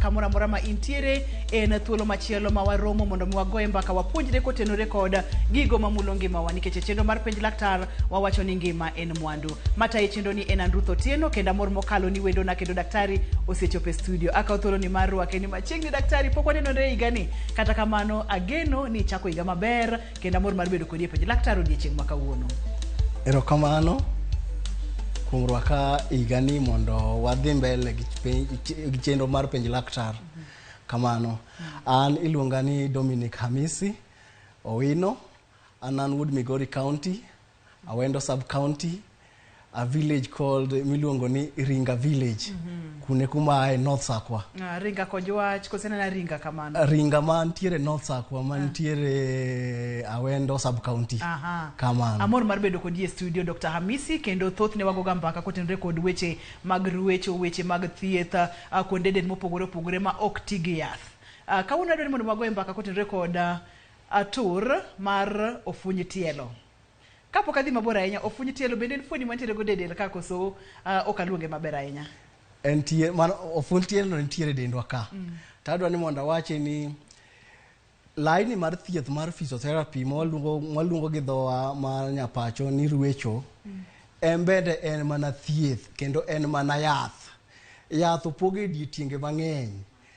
kamoro amora ma intiere. En thuolo machielo ma waromo mondo mi wagoye mbaka wapuonjre kotenore kod gigo mamulo ngimawa nikech e chenro mar penj laktar wawacho ni ngima en mwandu. Matayo chenro ni en Andruth Otieno kendo amor mokalo ni wendona kendo daktari osechopo e studio. Akawo thuolo ni mar rwake ni machiegni daktari pok wanenore e higani. Kata kamano ageno ni ichako higa maber kendo amor mar bedo kodi e penj laktar odiechieng' ma kawuono. Erokamano kuom rwaka higani mondo wadhi mbele gi gi chenro mar penj laktar. Kamano. An iluonga ni Dominic Hamisi Owino. An an wuod Migori County, Awendo Sub County, a village called miluongo ni Ringa Village. Kune kuma ae North Sakwa. Ah, Ringa Kojwach kose nena Ringa kamano. Ringa mantiere North Sakwa mantiere Awendo Sub County. Aha. Kamano. Amor mar bedo kodi e studio Dr. Hamisi kendo thothne wagoga mbaka kotenore kod weche mag ruecho, weche mag thieth, ah, kuonde del mopogore opogore ma ok ti gi yath. Ah, kawuono adwaro ni mondo wagoye mbaka kotenore kod ah, tur mar ofuny tielo. Kapok adhi mabor ahinya, ofuny tielo bende en fuoni mantiere godo e del ka koso ah, ok aluonge maber ahinya? Entie mano ofund tielo nitiere e dendwa ka. To adwa ni mondo awachi ni laini mar thieth mar physiotherapy ma waluongo waluongo gi dhowa mar nyapacho ni ruecho en bende en mana thieth kendo en mana yath. Yath opoge e odiechienge mang'eny.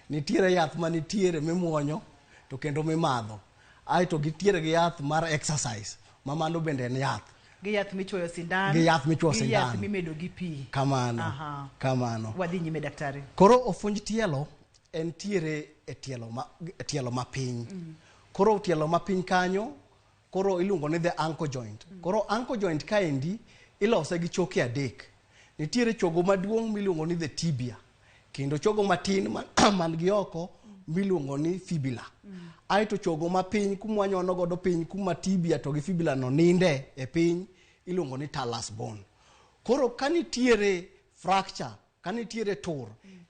Nitiere yath manitiere mimuonyo to kendo mimadho. Aeto gitiere gi yath mar exercise ma mano bende en yath. Gi yath michuoyo sindan. Gi yath michuoyo Gi yath sindan. mimedo gi pi. Kamano. Aha. Kamano. Wadhi nyime daktari. Koro ofunj tielo entiere e tielo ma, e tielo mapiny. Koro tielo mapiny kanyo koro iluongo ni the ankle joint. Koro ankle joint kaendi ilose gi choke adek. Nitiere chogo maduong' miluongo ni the tibia kendo chogo matin man, man gi oko miluongo ni fibula. Aeto chogo mapiny kuma wanyono godo piny kuma tibia to gi fibula no ninde e piny iluongo ni talus bone. Koro ka nitiere fracture ka nitiere tur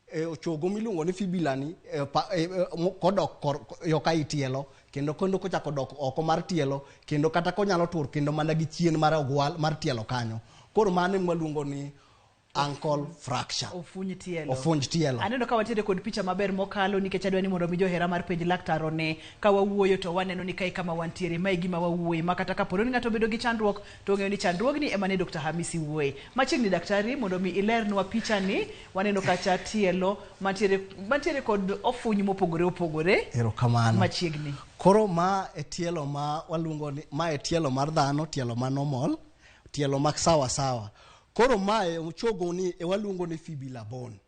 e ochogo miluongo ni fibula ni e, pa, e, e, mo- kodok kor, yo ka i tielo kendo kendo kochako dok oko mar tielo kendo kata konyalo tur kendo mana gi chien mar ogwal mar tielo kanyo koro mano ema waluongo ni ankle fracture Ofuny tielo. Ofunj tielo. Aneno ka wantiere kod picha maber mokalo nikech adwa ni mondo mi johera mar penj laktar one ka wawuoyo to waneno ni kae kama wantiere mae gima wawuoye ma kata kapo ni ng'ato obedo gi chandruok to ong'eyo ni chandruogni ema ne Dr. Hamisi wuoye. Machiegni daktari mondo mi ilernwa picha ni waneno kacha tielo mantiere mantiere kod ofuny mopogore opogore erokamano machiegni. koro ma e tielo ma waluongo ni ma e tielo mar dhano tielo ma normal tielo ma sawa sawa koro mae chogo ni e waluongo ni fibula bone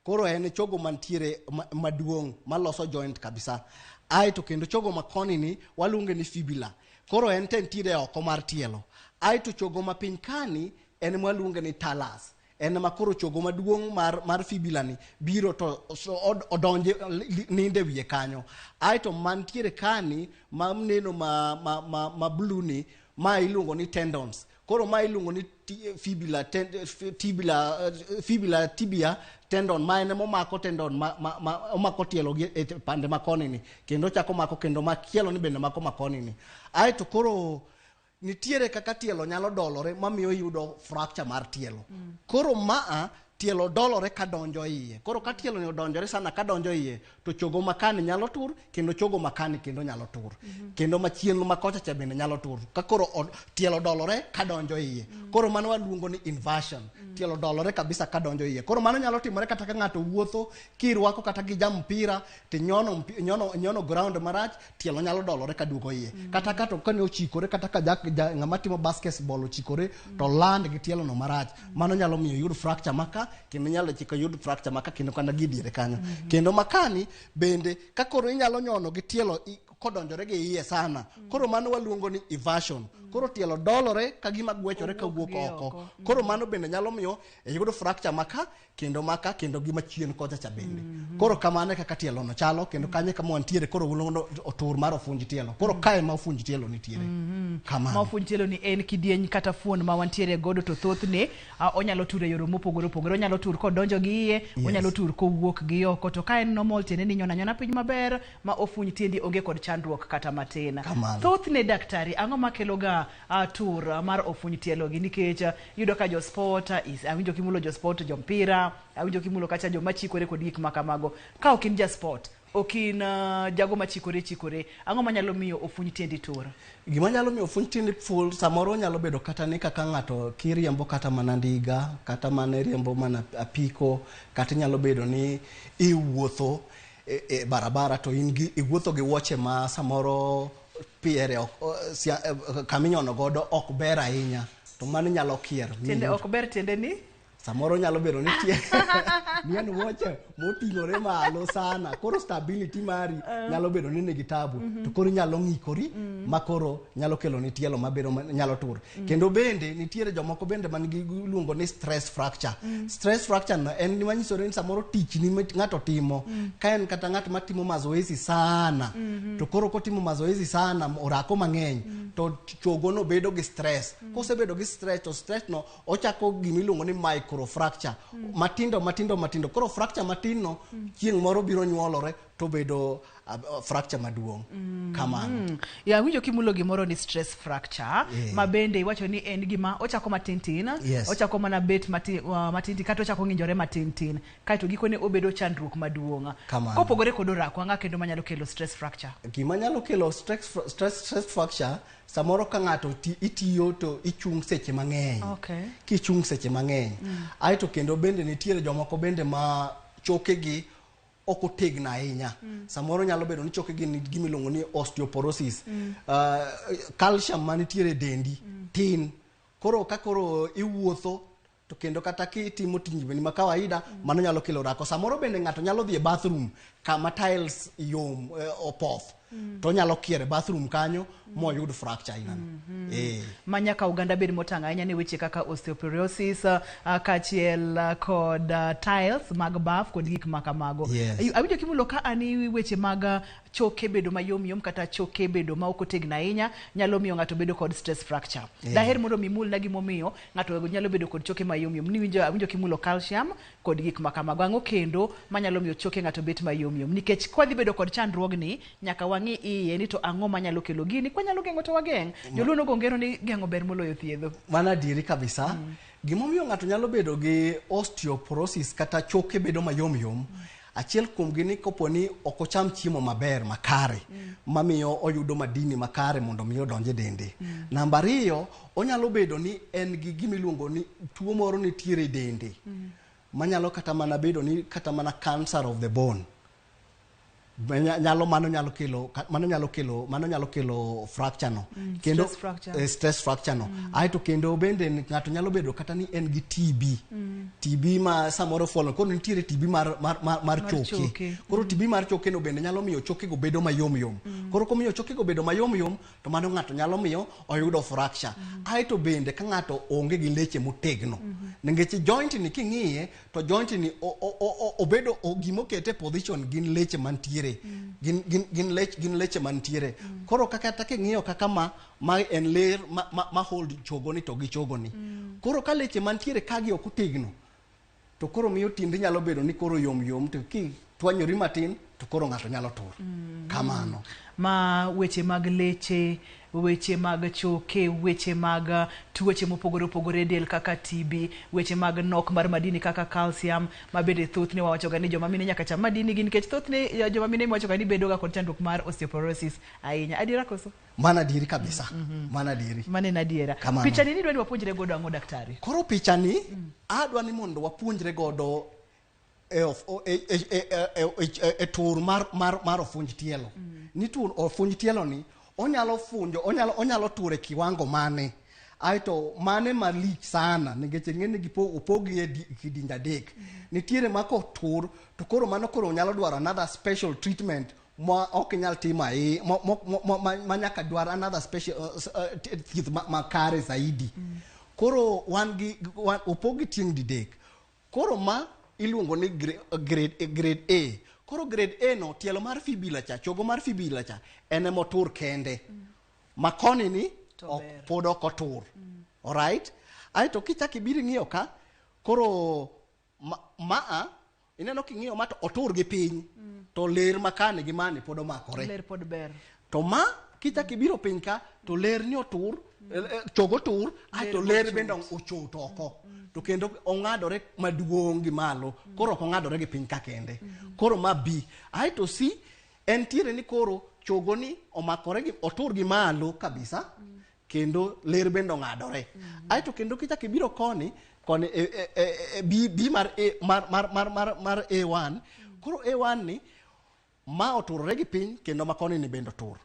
koro en chogo mantiere maduong' maloso joint kabisa aeto kendo chogo makoni ni waluonge ni fibula koro en te nitiere oko mar tielo aeto chogo mapiny kani en mwaluonge ni talus en ma koro chogo maduong' mar, mar fibula ni biro to so, odonje ninde wiye kanyo aeto mantiere kani ma neno ma, ma, ma, ma blue ni ma iluongo ni tendons koro ma iluongo ni fibula, ten, tibula, fibula tibia tendon ma en momako tendon ma, ma, ma omako tielo gi e pande ma koni ni kendo chako mako kendo machielo ni bende mako makoni ni aeto koro nitiere kaka tielo nyalo dolore mamiyo iyudo fracture mar tielo koro maa tielo dolore ka donjo iye koro ka tielo ni odonjore sana ka donjo iye to chogo makani nyalo tur kendo chogo makani kendo nyalo tur kendo machien ma kocha cha bende nyalo tur ka koro tielo dolore ka donjo iye koro mano waluongo ni inversion tielo dolore kabisa ka donjo iye koro mano nyalo timore kata ka ng'ato wuotho kirwako kata gi jam mpira to nyono nyono nyono ground marach tielo nyalo dolore ka duogo iye kata ka to kane ochikore kata ka jak, ja, ng'ama timo basketball ochikore to land gi tielo no marach mano nyalo miyo yud fracture maka kendo nyalo chiko yud fracture maka kendo kata gi diere kanyo kendo makani bende ka koro inyalo nyono gi tielo kodonjore gi iye sana koro mano waluongo ni eversion koro tielo dolore ka gima gwechore ka wuok oko koro mano bende nyalo miyo iyud fracture maka kendo maka kendo gi machien kocha cha bende koro kamano e kaka tielo no chalo kendo kanyo e kama wantiere koro waluongo ni otur mar ofunj tielo koro kae ma ofunj tielo nitiere kamano Ma ofunj tielo ni en kidieny kata fuon ma wantiere godo to thothne onyalo tur e yore mopogore opogore. Onyalo tur kodonjo gi iye, Yes. onyalo tur kowuok gi oko. To ka en normal tiende ni inyono anyona piny maber ma ofunj tiendi onge kod chandruok kata matin. Kamano. Thothne daktari, ang'o makelo ga kaka tur mar ofuny tielo gi nikech iyudo ka jo sport, awinjo kimulo jo sport, jo mpira, awinjo kimulo kacha joma chikore kod gik ma kamago. Ka ok in ja sport, ok in jago machikore chikore, ang'o manyalo miyo ofuny tiendi tur? Gima nyalo miyo ofuny tiendi tur samoro nyalo bedo kata ni kaka ng'ato kiriembo kata mana ndiga, kata mana iriembo mana apiko, kata nyalo bedo ni iwuotho e barabara to in gi iwuotho gi wuoche ma samoro piere ok kaminyono godo ok ber ahinya, to mano nyalo kier. Tiende ok ber tiende ni? Samoro nyalo bedo ni tie ni en wuoche moting'ore malo sana, koro stability mari nyalo bedo ni nigi tabu, to koro inyalo ng'ikori ma koro nyalo kelo ni tielo mabedo nyalo tur. Kendo bende nitiere jomoko bende man gi iluongo ni stress fracture. Stress fracture no en manyisore ni samoro tich ni ng'ato timo, ka en kata ng'at matimo mazoezi sana, to koro kotimo mazoezi sana orako mang'eny, to chogo no bedo gi stress. Kosebedo gi stress, to stress no ochako gimiluongo ni microfracture matindo matindo matindo. Koro fracture matin no chieng' moro biro nyuolore to bedo fracture maduong'. Kamano. Ya winjo kimulo gimoro ni stress fracture, ma bende iwacho ni en gima ochako matin tin, ochako mana bet matin tin, kata ochako ng'injore matin tin, kaeto gikone obedo chandruok maduong'. Kopogore kod orako, ang'a kendo manyalo kelo stress fracture? Gima nyalo kelo stress fracture, samoro ka ng'ato itiyo to ichung' seche mang'eny. Kichung' seche mang'eny. Aeto kendo bende nitiere jomoko bende ma chokegi ok otegno ahinya. Samoro nyalo bedo ni chokegi nigi gima iluongo ni osteoporosis. Calcium manitiere e dendi tin. Koro ka koro iwuotho to kendo kata kitimo tijni ma kawaida, mano nyalo kelo rako. Samoro bende ng'ato nyalo dhi e bathroom kama tiles yom, opoth, to onyalo kier e bathroom kanyo moyud fracture ainano. Ma nyaka oganda bed motang' ahinya ne weche kaka osteoporosis, kaachiel kod tiles mag baf kod gik ma kamago. Awinjo kimulo ka ani weche mag choke bedo mayom yom kata choke bedo ma ok otegno ahinya nyalo miyo ng'ato bedo kod stress fracture. Daher mondo mi imulna gimomiyo ng'ato nyalo bedo kod choke mayom yom. Niwinjo, awinjo kimulo calcium kod gik ma kamago. Ang'o kendo manyalo miyo choke ng'ato bet mayom yom? Nikech kwadhi bedo kod chandruogni, nyaka wang'i iye ni to ang'o manyalo kelo gini. Kwanyalo geng'o to wageng'. Joluo nogo ngero ni geng'o ber moloyo thiedho. Mano adieri kabisa. Gimomiyo ng'ato nyalo bedo gi osteoporosis kata choke bedo mayom yom, achiel kuomgi ni kopo ni ok ocham chiemo maber makare, mamiyo oyudo madini makare mondo mi odonj e dende. Namba ariyo, onyalo bedo ni en gi gimiluongo ni tuo moro nitiere e dende, manyalo kata mana bedo ni kata mana cancer of the bone. Nyalo mano nyalo kelo mano nyalo kelo mano nyalo kelo fracture no. Kendo stress fracture. Stress fracture no. Aeto kendo bende ng'ato nyalo bedo kata ni en gi TB. TB ma samoro fuolo, koro nitiere TB mar Mar choke. choke. Koro TB mar choke no bende nyalo miyo choke go bedo mayom yom. Koro komiyo choke go bedo mayom yom, to mano ng'ato nyalo miyo oyudo fracture. Aeto bende ka ng'ato onge gi leche motegno. Nikech joint ni king'iye, to joint ni obedo gimokete position gin leche mantiere. Gin leche mantiere. Koro kata king'iyo kaka ma en ler ma hold chogoni to gi chogoni. Koro ka leche mantiere ka gi ok otegno, to koro miyo tiendi nyalo bedo ni koro yom yom, to kitwanyori matin to koro ng'ato nyalo tur. Kamano. Ma weche mag leche, weche mag choke, weche mag tuoche mopogore opogore e del kaka TB, weche mag nok mar madini kaka calcium, ma bende thothne wawachoga ni joma mine nyaka cham madini gi, nikech thothne joma mine miwachoga ni bedoga kod chandruok mar osteoporosis ahinya. Adiera koso? Mano adieri kabisa. Mano adieri. Mano en adiera. Kamano. Pichani ni idwa ni wapuonjre godo ang'o, daktari? Koro pichani adwa ni mondo wapuonjre godo e tur mar ofunj tielo. Ni tur ofunj tielo ni onyalo funjo, onyalo tur e kiwango mane. Aeto mane malich sana, nikech ing'e ni opogi e kidienje adek. Nitiere ma kotur, to koro mano koro nyalo dwaro another special treatment ma ok nyal timo ahinya, ma nyaka dwar another special thieth makare zaidi. Koro wan gi, wan, opogi tieng' didek. Koro ma iluongo ni grade A. Koro grade A no, tielo mar fibula cha, chogo mar fibula cha, en ema otur kende. Ma koni ni, To ber. pod ok otur. Alright? Aeto kichak ibiro ing'iyo ka, koro maa, ineno king'iyo ma to otur gi piny, to ler makani gi mani pod omakore. Ler pod ber. To ma, kichak ibiro piny ka, to ler ni otur, Chogo tur aeto ler bende ochot oko. To kendo ong'adore maduong' gi malo. Koro ok ong'adore gi piny ka kende. Koro ma B. Aeto C entiere ni koro chogo ni omakore gi otur gi malo kabisa. Kendo ler bende ong'adore. Aeto kendo kichak ibiro koni koni B, B mar A mar A1. Koro A1 ni ma oturore gi piny kendo ma koni ni bende otur.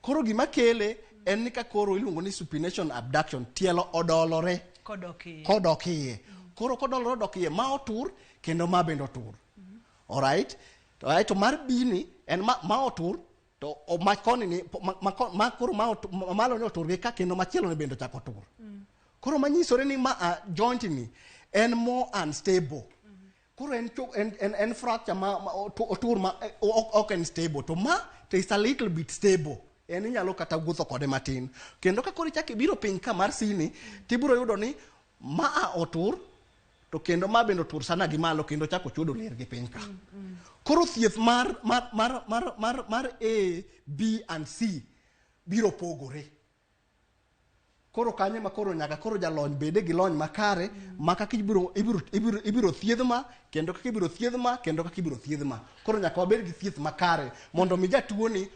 Koro gima kele en ni ka koro iluongo ni supination abduction, tielo odolore kodok iye. Koro kodolore odok iye, ma otur kendo ma bende otur. Alright? To aeto mar B ni en ma otur to ma koni ni ma koro ma malo ni otur gi ka kendo machielo ni bende ochako otur. Koro manyisore ni ma joint ni en more unstable. Koro en fracture ma otur ma ok en stable, to ma to is a little bit stable. En inyalo kata wuotho kode matin. Kendo ka koro ichako ibiro piny ka mar C ni, tibiro yudo ni ma a otur to kendo ma bende otur sana gi malo kendo chako chudo ler gi piny ka. Koro thieth mar A, B and C biro pogore. Koro kanyo ma koro nyaka koro jalony bede gi lony makare ma kaka ibiro thiedh ma kendo kaka ibiro thiedh ma kendo kaka ibiro thiedh ma. Koro nyaka wabed gi thieth makare mondo mi jatuo ni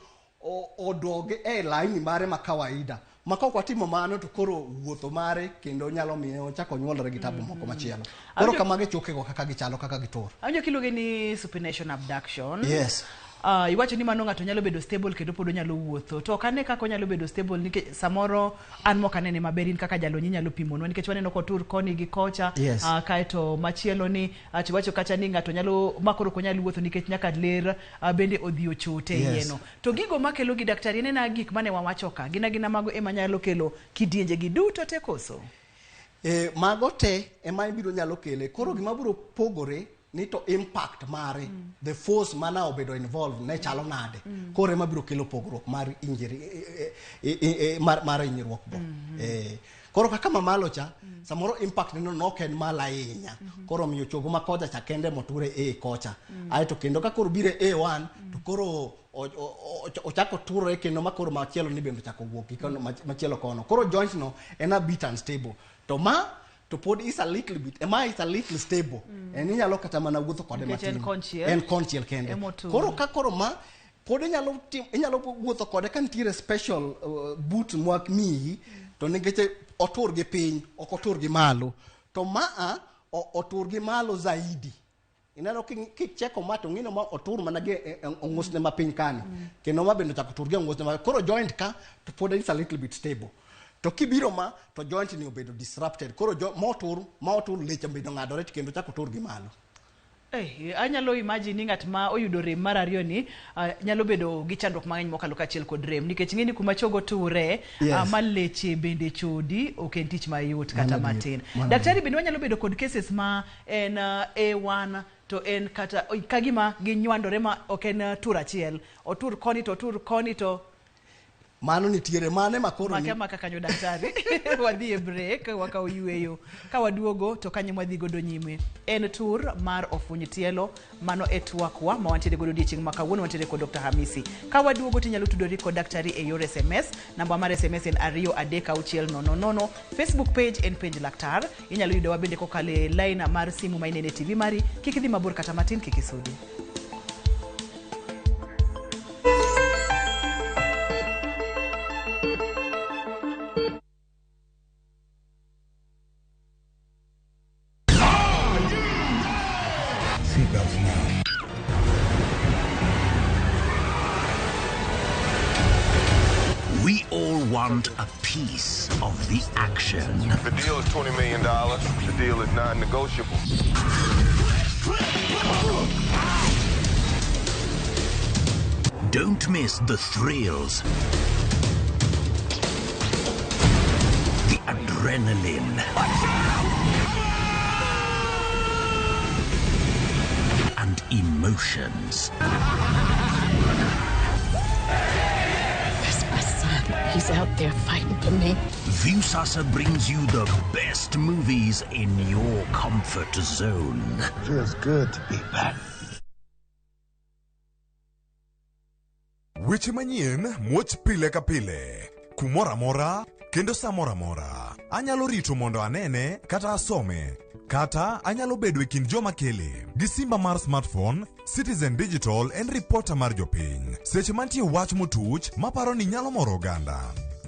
odog e laini mare ma kawaida. Ma ka ok watimo mano to koro wuotho mare kendo nyalo miyo ochako nyuolore gi tabu moko machielo. Koro kamage chokego kaka gichalo kaka gitur. Awinjo kiluonge ni supination abduction. Yes. Iwacho ni mano ng'ato nyalo bedo stable kendo pod onyalo wuotho. To ok ane kaka onyalo bedo stable nikech samoro an mok anene maber, in kaka jalony inyalo pimonwa nikech waneno kotur koni gi kocha. Yes. Kaeto machielo ni tiwacho kacha ni ng'ato nyalo makoro ok onyal wuotho nikech nyaka ler bende odhi ochote Yes. iyeno. To gigo makelo gi daktari en ena gik mane wawacho ka gin agina mago ema nyalo kelo kidienje gi duto te koso? Mago te ema ibiro nyalo kele. Koro gima biro pogore ni to impact mare, the force mana obedo involved ne chalo nade. Koro ema biro kelo pogruok mar injury, mar hinyruok go. Koro kaka mamalo cha, samoro impact neno nok en malo ahinya. Koro miyo chogo ma kocha cha kende moture A kocha. Aeto kendo ka koro biro e A1 to koro ochako turore kendo ma koro machielo ni bende ochako wuok gi kono machielo kono. Koro joint no en a bit unstable. To ma to pod is a little bit, ema is a little stable. En inyalo kata mana wuotho kode Nikech en matin. konchiel. En konchiel kende. Emotur. Koro ka koro ma pod inyalo wuotho kode ka nitiere special boot mwak miyi, to nikech otur gi piny, ok otur gi malo. To ma a otur gi malo zaidi. Ineno kicheko ma to ng'ino ma otur mana gi ong'usne ma piny kani. Kendo ma bende ochako tur gi ong'usne ma. Koro joint ka to pod is a little bit stable. To kibiro ma to joint ni obedo disrupted. Koro ma otur leche obedo ng'adore to kendo ochako tur gi malo. Anyalo imagine ni ng'at ma oyudo rem mar ariyo ni nyalo bedo gi chandruok mang'eny mokalo kaachiel kod rem nikech ing'e ni kuma chogo ture, Yes. Ma leche bende chodi ok en tich mayot kata Mano adier. matin. Mano Daktari adier. bende wanyalo bedo kod cases ma en A1 to en kata ka gima ginywandore ma ok en tur achiel, otur koni to otur koni to mano nitiere mane ma koro ni Make maka kanyo daktari. Wadhi e break, wakawo yweyo. Ka waduogo to kanyo mwadhi godo nyime. En tur mar ofuny tielo, mano e twakwa ma wantiere godo odiechieng' ma kawuono, wantiere kod Dr. Hamisi. Ka waduogo to inyalo tudori kod daktari e yor SMS. Namba mar SMS en 23600. Facebook page en Penj Laktar. Inyalo yudowa bende kokalo e line mar simu ma inene TV mari. Kik idhi mabor kata matin, kik isudi. Seatbelts now. We all want a piece of the action. The deal is $20 million. The deal is non-negotiable. Don't miss the thrills, the adrenaline, and emotions. That's my son. He's out there fighting for me. Viusasa brings you the best movies in your comfort zone. Feels good to be back. Weche manyien muoch pile ka pile. Kumoro amora, Kendo samoro amora. Anyalo rito mondo anene kata asome. Kata anyalo bedo e kind joma kele. Gi simba mar smartphone, Citizen Digital en ripota mar jopiny. Seche mantie wach motuch maparo ni nyalo moro oganda.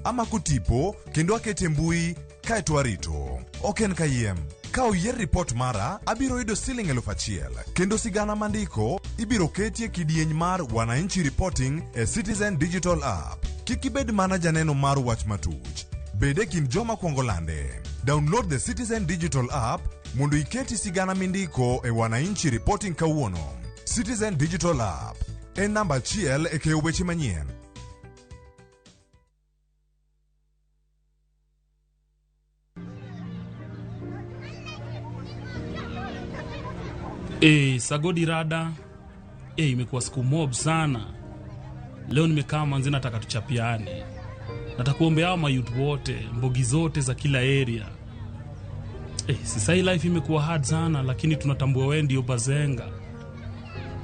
Amako tipo kendo akete e mbui kaeto arito. Ok en kayiem. Ka oyier ripot mara, abiro yudo siling 1,000. Kendo sigana mandiko ibiro keti e kidieny mar Wananchi Reporting e Citizen Digital App. Kik ibed mana janeno mar wach matuch. Bed e kind joma kwongo lande. Download the Citizen Digital App mondo iketi sigana mindiko e Wananchi Reporting kawuono. Citizen Digital App en namba achiel e keyo weche manyien. Sagodi rada. Imekuwa siku mob sana. Leo nimekaa manzi, nataka tuchapiane. Nataka kuombea hao mayouth wote, mbogi zote za kila area. Sasa hii life imekuwa hard sana, lakini tunatambua wewe ndio bazenga.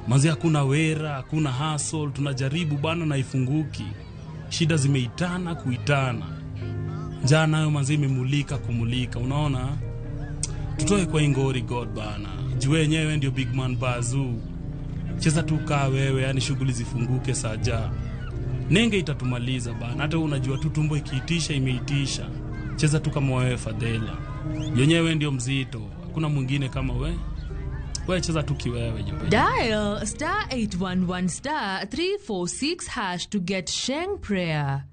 Manzi hakuna wera, hakuna hustle, tunajaribu bana na ifunguki. Shida zimeitana kuitana. Njaa nayo manzi imemulika kumulika, unaona? Tutoe kwa ingori God bana. Juu wenyewe ndio big man bazoo. Cheza tu kaa wewe, yani shughuli zifunguke saja. Nenge itatumaliza bana. Hata unajua tu tumbo ikiitisha imeitisha. Cheza tu kama wewe Fadhela. Yenyewe ndio mzito. Hakuna mwingine kama we. Wewe cheza tu kiwewe jo. Dial star 811 star 346 hash to get Sheng Prayer.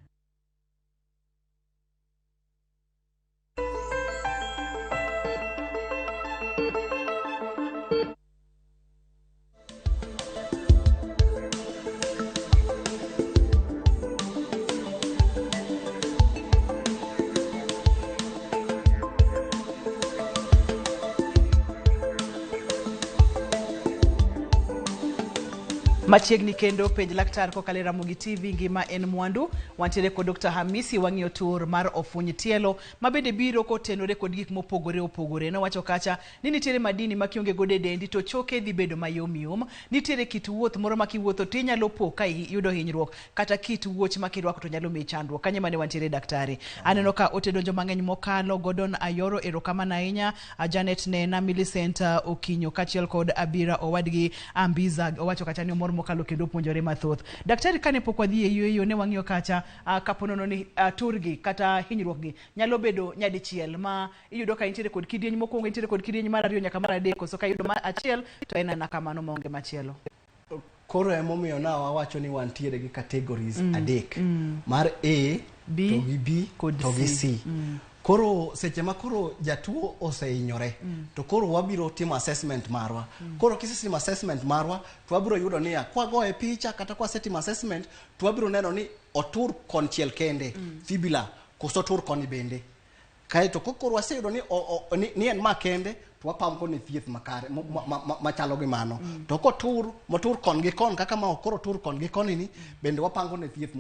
Machiegni kendo penj laktar kokalo e Ramogi TV ngima en mwandu. Wantiere kod Dr. Hamisi wang'iyo tur mar ofuny tielo mabende biro kotenore kod gik mopogore opogore. Nowacho kacha ni nitiere madini ma kionge godo e dendi to choke dhi bedo mayom yom. Nitiere kit wuoth moro ma kiwuotho to inyalo po ka iyudo hinyruok kata kit wuoch ma kirwako to nyalo miyi chandruok. Kanyo mane wantiere daktari. Aneno ka ote donjo mang'eny mokalo. Gordon Ayoro erokamano ahinya. Janet Nena, Millicent Okinyo kaachiel kod Abira owadgi Ambiza owacho kacha ni omor mokalo kendo puonjore mathoth. Daktari, kane pok wadhi e yueyo ne wang'iyo kacha kaponono ni turgi kata hinyruok gi nyalo bedo nyadichiel ma iyudo ka intiere kod kidieny mokwongo, intiere kod kidieny mar ariyo nyaka mar adek, koso ka iyudo mar achiel to en ana kamano maonge machielo. Koro emomiyo na wawacho ni wantiere gi categories adek mar A, B, to gi B kod to gi C. C. Koro seche ma koro jatuo osehinyore to koro wabiro timo assessment marwa. Koro kisetimo assessment marwa to wabiro yudo niya kwagoye picha kata kwasetimo assessment to wabiro neno ni otur konchiel kende fibula koso otur koni bende. Kaeto kokoro waseyudo ni, ni en ma kende to wapango ne thieth makare machalo gi mano. To kotur motur kon gi kon kaka ma ok koro otur kon gi koni ni bende wapango ne thieth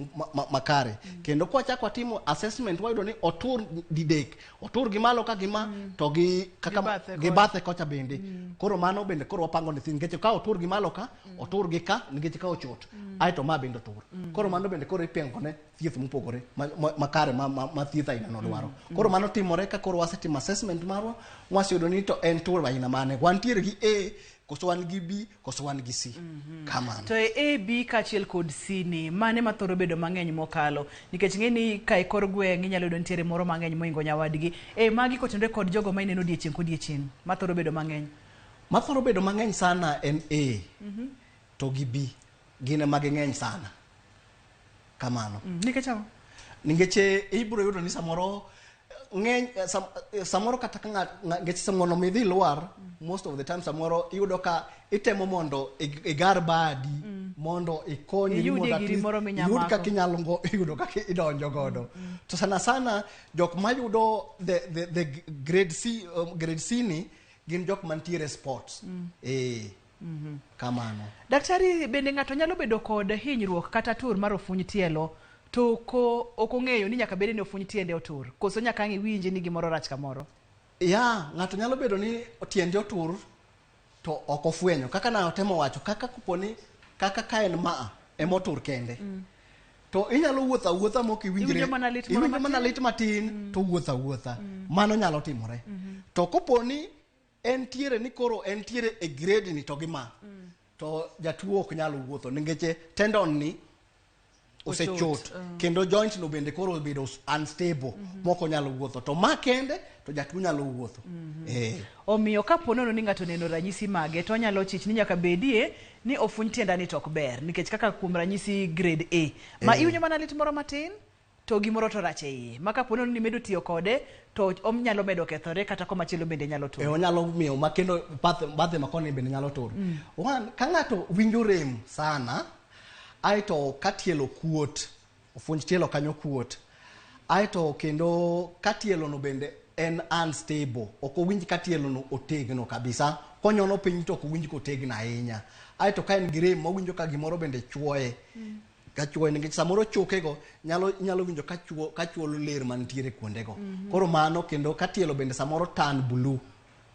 makare. Kendo kwachako watimo assessment wayudo ni otur didek, otur gi malo ka gi ma to gi kaka Gi bathe gi kocha. bathe kocha bende. Koro mano bende koro wapango ne thieth nikech ka otur gi malo ka, otur gi ka nikech ka ochot. Aeto ma bende otur. Koro mano bende koro ipango ne thieth mopogore makare ma thieth aina no dwaro. Koro mano timore ka koro wasetimo assessment marwa, waseyudo ni to en tur aina mane. Wantiere gi A, koso wan gi B, koso wan gi C. Kamano. To e A, B kaachiel kod C ni mane mathoro bedo mang'eny mokalo? Nikech ng'e ni ka e kor gweng' inyalo yudo nitiere moro mang'eny moingo nyawadgi. E magi kotenore kod jogo ma ineno odiechieng' kodiechieng' mathoro bedo mang'eny. Mathoro bedo mang'eny sana en A to gi B. Gin ema ging'eny sana. Kamano. Nikech ang'o? Nikech ibiro yudo ni samoro ng'eny samoro kata ka nikech mondo mi idhi lwar most of the time samoro iyudo ka itemo mondo igar badi mondo ikonyri Iyudie mondo at giri least moro minya iyud mako. kaka inyalo yudo kaka idonjo godo. To sana sana jok mayudo the grade C, grade C ni gin jok mantiere sports. Kamano. Daktari, bende ng'ato nyalo bedo kod hinyruok kata tur mar ofuny tielo to ko ok ong'eyo ni nyaka bed ni ofuny tiende otur, koso nyaka ang' iwinji ni gimoro rach kamoro? Ya, ng'ato nyalo bedo ni tiende otur to ok ofwenyo. Kaka na otemo wacho, kaka koponi, kaka ka en maa ema otur kende. To inyalo wuotho awuotha mok iwinjre. Iwinjo mana lit moro Iwinjo mana matin. lit matin to wuotho awuotha. Mano nyalo timore. To kopo ni entiere ni koro entiere e grade ni to gi ma. To jatuo ok nyal wuotho nikech tendon ni osechot Ochot, kendo joint no bende koro obedo unstable mok onyal wuotho. To ma kende to jatuo nyalo wuotho. Eh. Omiyo kapo nono ni ng'ato oneno ranyisi mage to onyalo chich ni nyaka bedie ni ofuny tienda ni to ok ber nikech kaka kuom ranyisi grade A ma iwinjo mana lit moro matin to gimoro to rach e iye ma kapo nono ni imedo tiyo kode to onyalo medo kethore kata komachielo bende nyalo E, tur. onyalo miyo ma kendo bathe ma koni bende nyalo tur. One, ka ng'ato winjo rem sana, aeto ka tielo kuot, ofunj tielo kanyo kuot, aeto kendo ka tielo no bende en unstable, ok owinj ka tielo no otegno kabisa, konyono piny to ok owinj kotegno ahinya. Aeto ka en gi rem mowinjo ka gimoro bende chuoye, ka chuoye nikech samoro chokego nyalo nyalo winjo ka chuo ka chuolo ler mantiere kuondego. Koro mano kendo ka tielo bende samoro tan blue